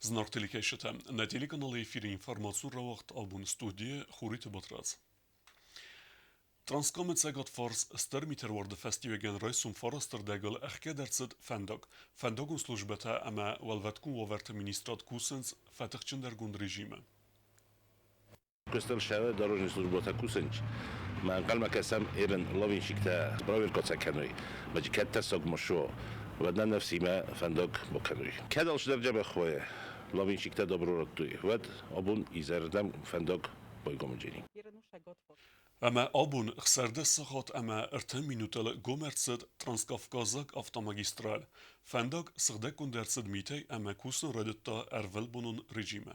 Зынаргъ телекӕсджытӕ, нӕ телеканалы эфиры информацион рауагъд абон студийы Хуриты Батрадз. Транскамы цӕгатфарс стыр митеруарды фӕстиуӕгӕн райсом фарастырдӕгыл ӕхгӕд ӕрцыд фӕндаг. Фӕндагон службӕтӕ ӕмӕ уӕлвӕткон уавӕрты министрад кусынц фӕтыхджындӕргонд режимы. Куыстыл сӕ дорожный службӕтӕ кусынц. Ма ӕнхъӕлмӕ кӕсӕм ерын лавинщиктӕ проверка кӕной. Маджы кӕд тӕссаг ма суа, уӕд нӕ ныфсимӕ фӕндаг бакӕной. Кӕд алчидӕр дзӕбӕх уа, лавинщиктӕ добро радтой, уӕд абон изӕрырдӕм фӕндаг байгом уыдзӕни. Ӕмӕ абон 16 сахат ӕмӕ 3 минутыл гом ӕрцыд Транскавказаг автомагистраль. Фӕндаг сыгъдӕггонд ӕрцыд митӕй ӕмӕ кусын райдыдта ӕрвылбонон режимы.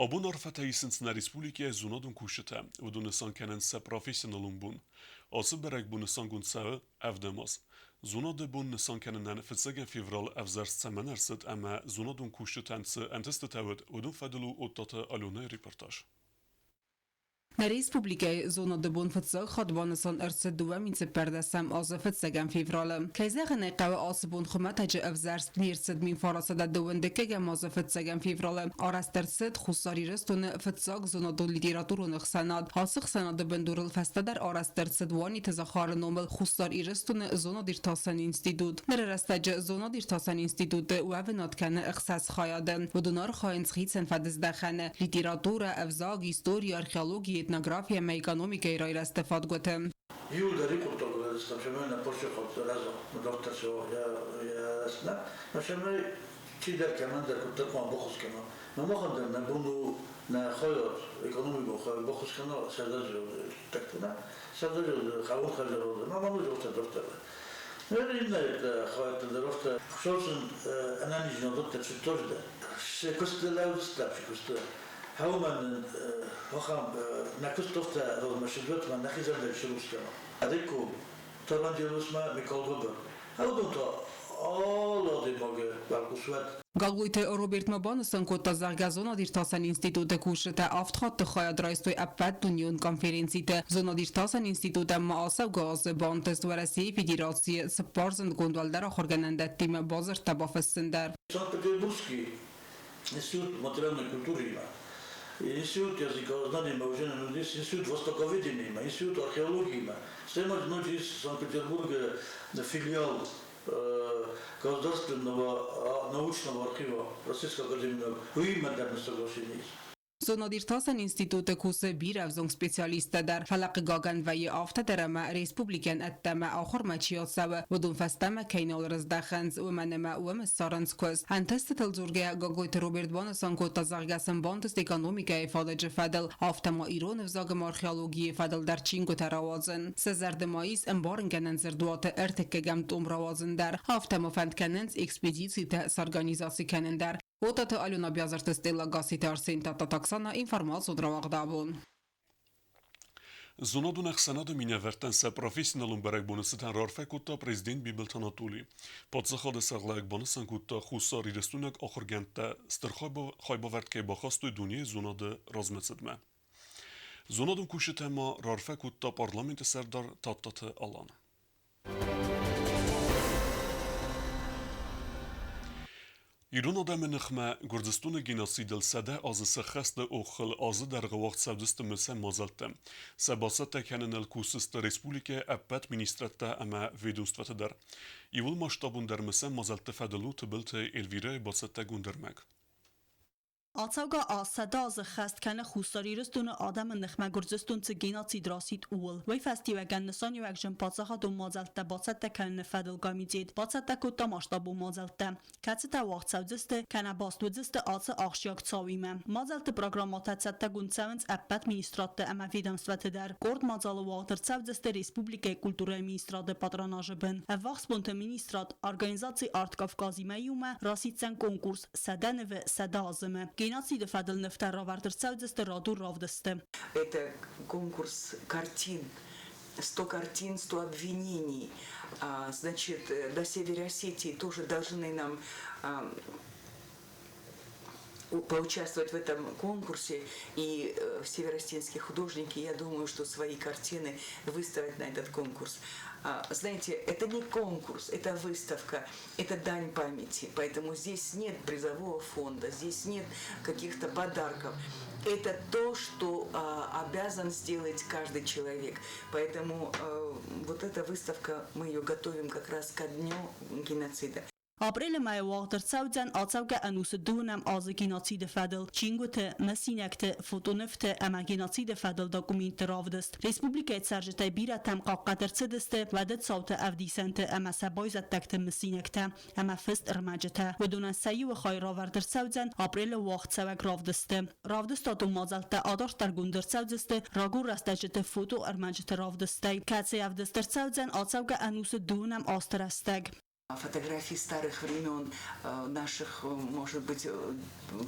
Абон арфӕтӕ исынц нӕ республикӕйы зонадон кусджытӕ. Уыдон нысан кӕнынц сӕ профессионалон бон. Ацы бӕрӕгбон нысангонд цӕуы ӕвдӕм аз. Зонады бон нысан кӕнынӕн фыццӕгӕм февралы ӕвзӕрст цӕмӕн ӕрцыд ӕмӕ зонадон кусджытӕн цы ӕнтыстытӕ уыд, уыдон фӕдыл у Оттаты Аленӕйы репортаж. Нӕ республикӕйы зонады бон фыццаг хатт банысан ӕрцыд 2014 азы фыццӕгӕм февралы. Кӕй зӕгъын ӕй хъӕуы, ацы бон хуымӕтӕджы ӕвзӕрст не рцыд 1992 азы фыццӕгӕм февралы. Арӕзт ӕрцыд Хуссар Ирыстоны фыццаг зонадон-литературон ӕхсӕнад. Ацы ӕхсӕнады бындурыл фӕстӕдӕр арӕзт ӕрцыд Уаниты Захары номыл Хуссар Ирыстоны зонад-иртасӕн институт. Ныры рӕстӕджы зонад-иртасӕн институты уӕвынад кӕны ӕхсӕз хайады. Уыдон архайынц хицӕн фӕдыздӕхӕны литературӕ, ӕвзаг, истори, археологи, этнографи ӕмӕ экономикӕйы райрӕзты фадгуыты. Иуылдӕр хъуыддаг например, на пошеход разом доктор я например, чидӕр кӕмӕндӕр куыддӕр хъуамӕ баххуыс кӕна. Но махӕн дӕр нӕ бон у нӕ хайад, экономикон хайад баххуыс кӕна сӕрдаджы хъуыддӕгты, нӕ? Сӕрдаджы хъӕуон хӕдзарады, ма ма ноджы афтӕ дарддӕр. Ныр иннӕ хайӕдты дӕр афтӕ Хуыцау сын ӕнӕниздзинад дӕтты цыддӕр дӕр. Сӕ куысты лӕудзыстӕм, сӕ куысты. Хъӕумӕ нын ахӕм нӕ куыст афтӕ размӕ сыдвӕтмӕ нӕхи зӕрдӕйы срухс кӕнӕм. Адекко, Тарванделосмӕ Микалгобер. Уыдон та алы адӕймаги уӕлхъус уӕд. Гаглойты Роберт ма банысан кодта, зӕгъгӕ, зонад-иртасӕн институты кусджытӕ авд хатты хайад райстой ӕппӕтдунеон конференциты. Зонад-иртасӕн институтӕн ма ацӕугӕ азы бантыст Уӕрӕсейы Федерацийы цыппар зындгонд уӕлдӕр ахуыргӕнӕндӕттимӕ бадзырдтӕ бафыссын дӕр. Санкт-Петербургский институт материальной культуры институт языкознания институт востоковедения, институт археологии. Стӕй ма ноджы ис Санкт-Петербургы филиал Государственного научного архива Российской академии наук. Уыимӕ дӕр соглашение ис. Зонад-иртасӕн институты кусы бирӕ ӕвзонг специалисттӕ дӕр, фӕлӕ хъыгагӕн вӕййы афтӕ дӕр ӕмӕ республикӕйӕн ӕддӕмӕ ахуырмӕ чи ацӕуы, уыдон фӕстӕмӕ кӕй нал рыздӕхынц, уымӕн ӕмӕ уым ссарынц куыст. Ӕнтыстытыл дзургӕйӕ Гаглойты Роберт банысан кодта, зӕгъгӕ сын бантыст экономикӕйы фадыджы фӕдыл, афтӕ ма ирон ӕвзаг ӕмӕ археологийы фӕдыл дӕр чингуытӕ рауадзын. Сӕ зӕрды ма ис ӕмбарынгӕнӕн дзырдуаты ӕртыккӕгӕм том рауадзын дӕр, афтӕ ма фӕнд кӕнынц экспедицитӕ сорганизаци кӕнын дӕр. Отаты Алена Бязырты Стелла Гасситы Арсен Тататаксана информацион рауагъд абон. Зонадон ӕхсӕнады минӕвӕрттӕн сӕ профессионалон бӕрӕгбоны цытӕн раарфӕ кодта президент Бибылты Анатоли. Паддзахады сӕргълӕууӕг банысан кодта, Хуссар Ирыстойнаг ахуыргӕндтӕ стыр хайбавӕрд кӕй бахастой дунейы зонады размӕцыдмӕ. Зонадон кусджытӕ ма раарфӕ кодта парламенты сӕрдар Тадтаты Алан. Ирон адӕмы ныхмӕ Гуырдзыстоны геноцидыл 100 азы сӕххӕсты оххыл азы дӕргъы уагъд цӕудзысты мысӕн мадзӕлттӕ. Сӕ бацӕттӕ кӕныныл кусдзысты республикӕйы ӕппӕт министрадтӕ ӕмӕ ведомствӕты дӕр. Иууыл масштабондӕр мысӕн мадзӕлтты фӕдыл у Тыбылты Эльвирӕйы бацӕттӕгонд ӕрмӕг. Ацӕугӕ аз 100 азы хӕст кӕны Хуссар Ирыстоны адӕмы ныхмӕ Гуырдзыстон цы геноцид рацыд, ууыл. Уый фӕстиуӕгӕн нысаниуӕгджын паддзахадон мадзӕлттӕ бацӕттӕ кӕныны фӕдыл комитет бацӕттӕ кодта масштабон мадзӕлттӕ, кӕцытӕ уагъд цӕудзысты кӕнӕ баст уыдзысты ацы ахсджиаг цауимӕ. Мадзӕлтты программӕтӕ цӕттӕгонд цӕуынц ӕппӕт министрадты ӕмӕ ведомствӕты дӕр. Къорд мадзалы уагъд ӕрцӕудзысты республикӕйы культурӕйы министрады патронажы бын. Ӕввахс бонты министрад организаци Арт Кавказимӕ иумӕ расиддзӕн конкурс 100 нывы 100 азымы. Геноциды фӕдыл нывтӕ равӕрд ӕрцӕудзысты радон равдысты. Это конкурс картин 100 картин, 100 обвинений. Значит, до Севере Осетии тоже должны нам поучаствовать в этом конкурсе. И североостинские художники, я думаю, что свои картины выставят на этот конкурс. Знаете, это не конкурс, это выставка, это дань памяти. Поэтому здесь нет призового фонда, здесь нет каких-то подарков. Это то, что обязан сделать каждый человек. Поэтому вот эта выставка, мы ее готовим как раз ко дню геноцида. Апрелы мӕйы уагъд ӕрцӕудзӕн ацӕугӕ ӕнусы дыууынӕм азы геноциды фӕдыл чингуыты, мысинӕгты, фотонывты ӕмӕ геноциды фӕдыл документты равдыст. Республикӕйы цӕрджытӕй бирӕтӕм хъахъхъӕд ӕрцыдысты уӕды цауты ӕвдисӕнты ӕмӕ сӕ байзӕддӕгты мысинӕгтӕ ӕмӕ фыст ӕрмӕджытӕ. Уыдонӕн сӕ иуы хай равӕрд ӕрцӕудзӕн апрелы уагъдцӕуӕг равдысты. Равдыстадон мадзӕлттӕ адарддӕргонд ӕрцӕудзысты рагон рӕстӕджыты фотоӕрмӕджыты равдыстӕй, кӕцы ӕвдыст ӕрцӕудзӕн ацӕугӕ ӕнусы дыууынӕм азты рӕстӕг. Фотографии старых времен наших, может быть,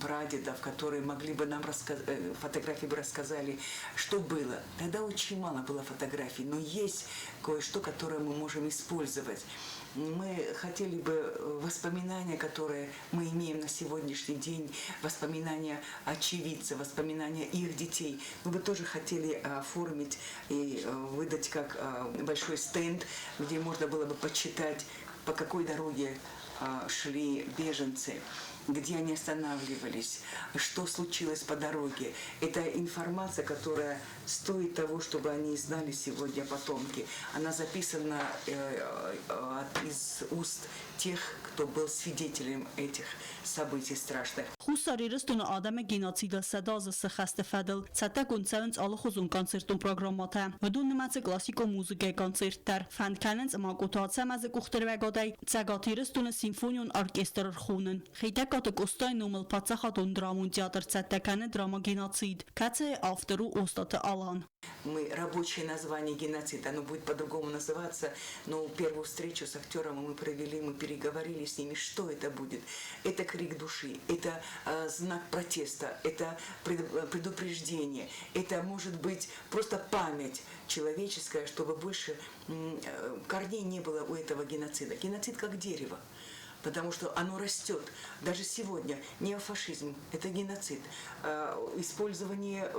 прадедов, которые могли бы нам рассказать, фотографии бы рассказали, что было. Тогда очень мало было фотографий, но есть кое-что, которое мы можем использовать. Мы хотели бы воспоминания, которые мы имеем на сегодняшний день, воспоминания очевидцев, воспоминания их детей, мы бы тоже хотели оформить и выдать как большой стенд, где можно было бы почитать, по какой дороге шли беженцы, где они останавливались, что случилось по дороге. Это информация, которая стоит того, чтобы они знали сегодня потомки. Она записана из уст тех, кто был свидетелем этих событий страшных. Хуссар Ирыстоны адӕмы геноциды 100 азы сыххӕсты фӕдыл цӕттӕгонд цӕуынц алыхуызон концертон программӕтӕ. Уыдон нымӕцы классикон музыкӕйы концерт дӕр. Фӕнд кӕнынц Макъоты Ацӕмӕзы къухдариуӕгадӕй Цӕгат Ирыстоны симфонион оркестр ӕрхонын. Хетӕгкаты Къостайы номыл паддзахадон драмон театр цӕттӕ кӕны драма «Геноцид», кӕцыйы автор у Остъаты Алан. Мы рабочее название «Геноцид», оно будет по-другому называться, но первую встречу с актером мы провели, мы переговорили с ними, что это будет. Это крик души, это знак протеста, это предупреждение, это может быть просто память человеческая, чтобы больше корней не было у этого геноцида. Геноцид как дерево. Потому что оно растет. Даже сегодня неофашизм – это геноцид. Использование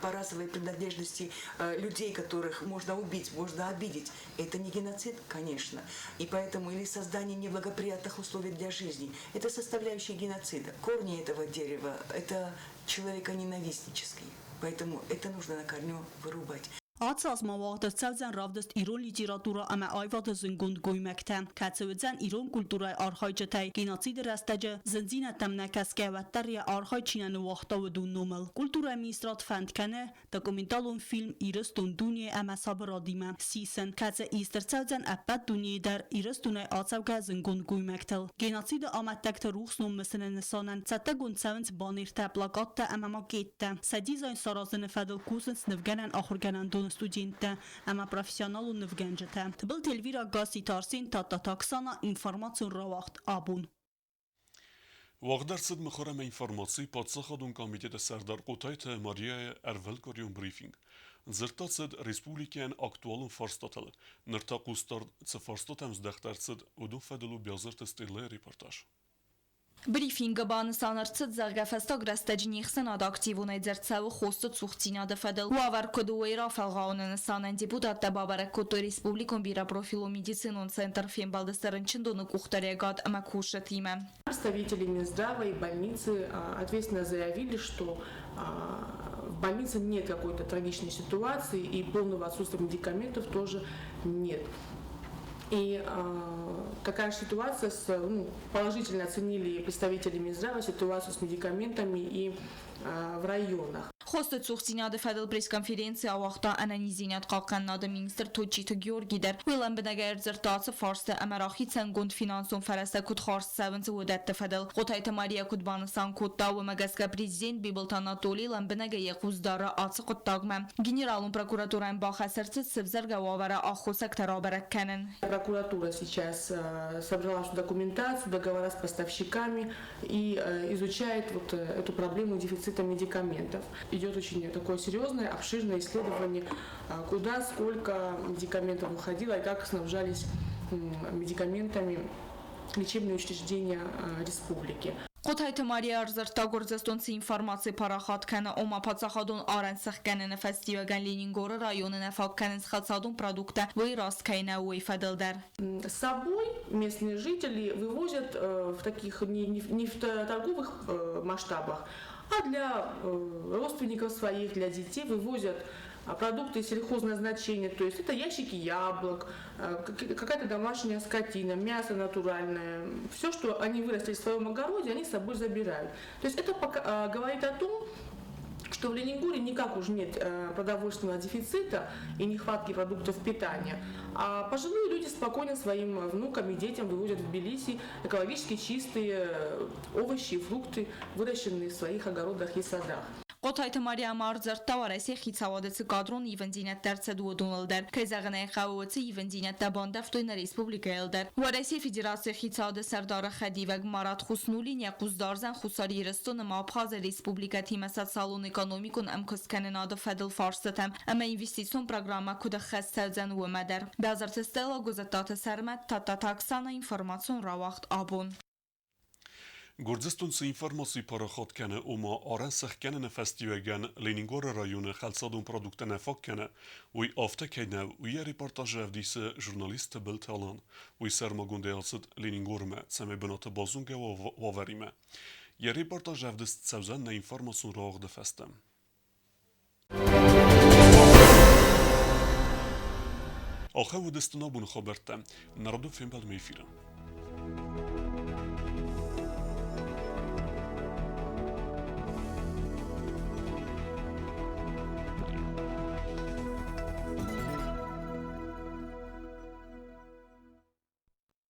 по расовой принадлежности людей, которых можно убить, можно обидеть – это не геноцид, конечно. И поэтому или создание неблагоприятных условий для жизни – это составляющая геноцида. Корни этого дерева – это человеконенавистнические. Поэтому это нужно на корню вырубать. Ацы аз ма уагъд ӕрцӕудзӕн равдыст ирон литературӕ ӕмӕ аивады зындгонд гоймӕгтӕ, кӕцы уыдзӕн ирон культурӕйы архайджытӕй геноциды рӕстӕджы зындзинӕдтӕм нӕ кӕсгӕ, уӕддӕр йӕ архайд чи нӕ ныууагъта, уыдон номыл. Культурӕйы министрад фӕнд кӕны документалон фильм «Ирыстон дунейы ӕмӕ сабырадимӕ» сисын, кӕцы ист ӕрцӕудзӕн ӕппӕт дунейы дӕр Ирыстонӕй ацӕугӕ зындгонд гоймӕгтыл. Геноциды амӕттӕгты рухс ном мысыны нысанӕн цӕттӕгонд цӕуынц баннертӕ, плакаттӕ ӕмӕ макеттӕ. Сӕ дизайн саразыны фӕдыл кусынц нывгӕнӕн ахуыргӕнӕндоны студенттӕ ӕмӕ профессионалон нывгӕнджытӕ. Тыбылты Эльвира, Гасситы Арсен, Тадтаты Оксана, информацион рауагъд «Абон». Уагъд ӕрцыд мыхуыр ӕмӕ информацийы паддзахадон комитеты сӕрдар Хъотайты Марияйы ӕрвылкъуырион брифинг. Дзырдта цыд республикӕйӕн актуалон фарстатыл. Ныр та хъусдард цы фарстатӕм здӕхт ӕрцыд, уыдон фӕдыл у Биазырты Стеллӕйы репортаж. Брифингы банысан ӕрцыд, зӕгъгӕ, фӕстаг рӕстӕджы не хсӕнад активонӕй дзырд цӕуы хосты цухдзинады фӕдыл. Уавӕр куыд у, уый рафӕлгъауыны нысанӕн депутаттӕ бабӕрӕг кодтой республикон бирӕпрофилон медицинон центр фембӕлдысты рынчындоны къухдариуӕгад ӕмӕ кусджытимӕ. Представители Минздрава и больницы ответственно заявили, что в больнице нет какой-то трагичной ситуации и полного отсутствия медикаментов тоже нет. И такая же ситуация, ну, положительно оценили представители Минздрава ситуацию с медикаментами и в районах. Хосты цухдзинады фӕдыл пресс-конференци ауагъта ӕнӕниздзинад хъахъхъӕнынады министр Тотчиты Георги дӕр. Уый лӕмбынӕгӕй ӕрдзырдта ацы фарсты ӕмӕ рахицӕнгонд финансон фӕрӕзтӕ куыд хардз цӕуынц, уыдӕтты фӕдыл. Хъотайты Мария куыд банысан кодта, уымӕ гӕсгӕ президент Бибылты Анатолий лӕмбынӕгӕй йӕ хъус дары ацы хъуыддагмӕ. Генералон прокуратурӕйӕн бахӕс ӕрцыд сӕвзӕргӕ уавӕры аххосӕгтӕ рабӕрӕг кӕнын. Прокуратура сейчас собрала всю документацию, договора с поставщиками и изучает вот эту проблему дефицита медикаментов. Идет очень такое серьезное, обширное исследование, куда, сколько медикаментов уходило и как снабжались медикаментами лечебные учреждения республики. Хъотайты Мария ӕрдзырдта, Гуырдзыстон цы информаци парахат кӕны, ома паддзахадон арӕн сӕхгӕныны фӕстиуӕгӕн Ленингоры районы нӕ фаг кӕнынц хӕлцадон продукттӕ, уый раст кӕй нӕу, уый фӕдыл дӕр. С собой местные жители вывозят в таких не в торговых масштабах, а для родственников своих, для детей вывозят продукты сельхозназначения, то есть это ящики яблок, какая-то домашняя скотина, мясо натуральное. Все, что они вырастили в своем огороде, они с собой забирают. То есть это пока говорит о том, что в Ленингоре никак уж нет продовольственного дефицита и нехватки продуктов питания. А пожилые люди спокойно своим внукам и детям вывозят в Тбилиси экологически чистые овощи и фрукты, выращенные в своих огородах и садах. Хъотайты Мария ма ӕрдзырдта, Уӕрӕсейы хицауады цы кадрон ивындзинӕдтӕ ӕрцыд, уыдоныл дӕр. Кӕй зӕгъын ӕй хъӕуы, уыцы ивындзинӕдтӕ бандӕвтой нӕ республикӕйыл дӕр. Уӕрӕсейы Федерацийы хицауады сӕрдары хӕдивӕг Марат Хуснуллин йӕ хъус дардзӕн Хуссар Ирыстон ӕмӕ Абхазы республикӕтимӕ социалон-экономикон ӕмкуысткӕнынады фӕдыл фарстытӕм ӕмӕ инвестицион программӕ куыд ӕххӕст цӕудзӕн, уымӕ дӕр. Бязырты Стелла, Гуызӕттаты Сӕрмӕт, Тадтаты Оксана, информацион рауагъд «Абон». Гуырдзыстон цы информаци парахат кӕны, ома арӕн сӕхгӕныны фӕстиуӕгӕн Ленингоры районы хӕлцадон продукттӕ нӕ фаг кӕны, уый афтӕ кӕй нӕу, уый йӕ репортажы ӕвдисы журналист Тыбылты Алан. Уый сӕрмагондӕй ацыд Ленингормӕ, цӕмӕй бынаты базонгӕ уа уавӕримӕ. Йӕ репортаж ӕвдыст цӕудзӕн нӕ информацион рауагъды фӕстӕ. Ахӕм уыдысты нӕ абоны хабӕрттӕ. Народон фембӕлдмӕ эфиры.